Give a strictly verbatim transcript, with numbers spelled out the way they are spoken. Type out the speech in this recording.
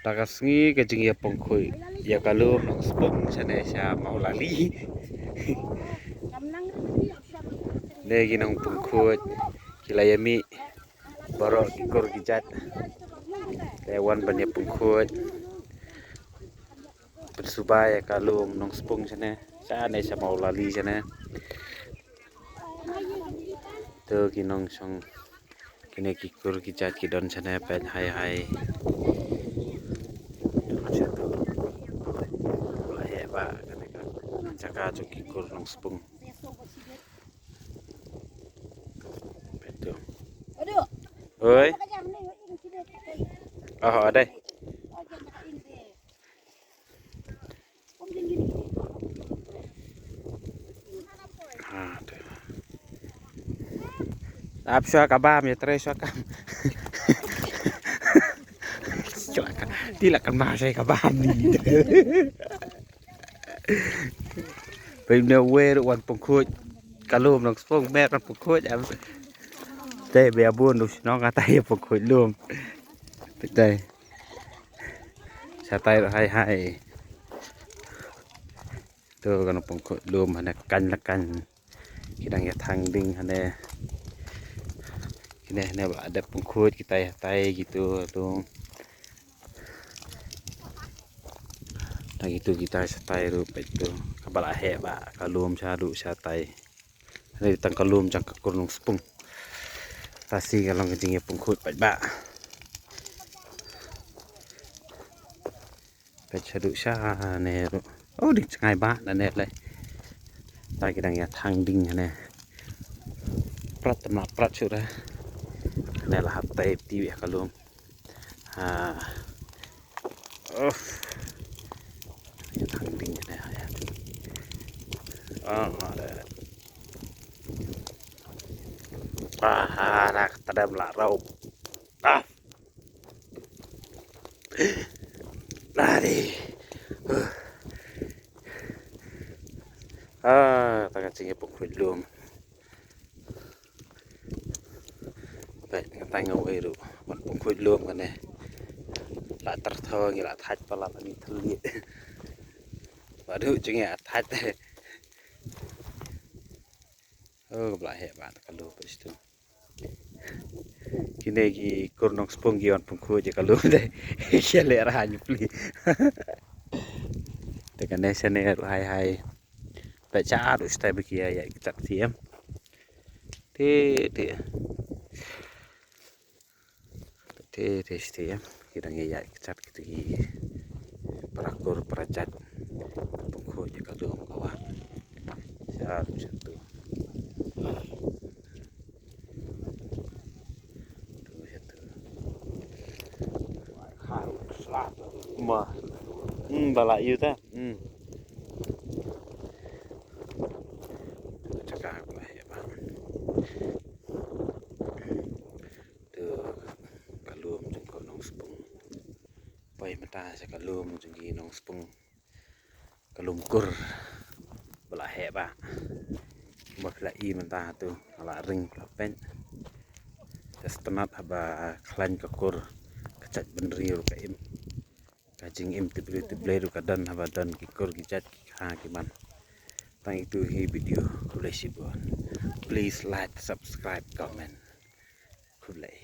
Ka sngi ka jingïapynkhuid ïa ka lum Nongspung shane sha Mawlali. Ne ki nongpynkhuid ki la ïamih baroh ki kur ki jait. Te wan ban ïapynkhuid. Pynsuba ïa ka lum Nongspung shane, shane sha Mawlali shane. To ki nongshong, kine ki kur ki jait ki don shane peit hai hai. To shatu. Ba heh ba kane ka jaka jong ki kur Nongspung. Peit to. Oi. Oh, adai. Ha, te. Ap shuwa ka bam, ïa trei shuwa kam. Shuwa ka, ti la kan ma sai ka bam ni. Peit ne wer wan pynkhuid ka lum Nongspung, mer wan pynkhuid. Te bia bun du shnong kata ïa pynkhuid lum. Peit te. Shatai ruh hai hai. To ka nongpynkhuid lum hane kan la kan. Ki dang ïa thang ding hane. Kine hane ba dep pynkhuid kitai hatai kitu tu. Dang kitu kitai shatai ruh peit tu. Kaba la heh ba ka lum sha ruh shatai. Hane tang ka lum jong ka kur Nongspung. Tasi ka long ka jingïapynkhuid peit ba. Peit shaduh shane ruh. Oh, ding jngai ba nane lei. Ta ki dang ïa thang ding hane. Prat tam la prat shuh re. Hane la hap tai ti ïa ka lum. Ha. Uff. Ïa thang ding hane ha ïa. Ah, re. Ah, ha, rak tadam la rau. Ah. Lari. Ah, tang ka jingïapynkhuid lum. Peit, nga tang nga wei ruh. Wan pynkhuid lum kane. La tar thaw ngi la thait palat ani thylliej. Ba duh jingïa thait. Oh, ba la heh ba ka lum peit tu. Kine ki kur Nongspung ki wan pynkhuid ïa ka lum de. Ki leh rah ni pli. Te kane shane ruh hai hai. Peit sha ruh shatai ba ki ïa ïa ki chat ti em. Te te. Te te shatai em. Ki dang ïa ïa ki chat ki tu ki para kur para jait. Pynkhuid ïa ka lum ka wan. Sha ruh shatu. Ma. Hmm, ba la ïu ta. Hmm. Jaka ba heh ba. Tu ka lum jong ka Nongspung. Poi mynta sha ka lum jong ki Nongspung. Ka lum kur ba la heh ba. Ba phi la i mynta tu, la ring phi la peit. Ka sngewtynnat haba khlaiñ ka kur, ka jait bynriew ka im. Ka jingim tip briew tip Blei ruh ka don haba don ki kur ki jait ki kha ki man. Tang itu hi video. Khublei shibun. Please like, subscribe, comment. Khublei.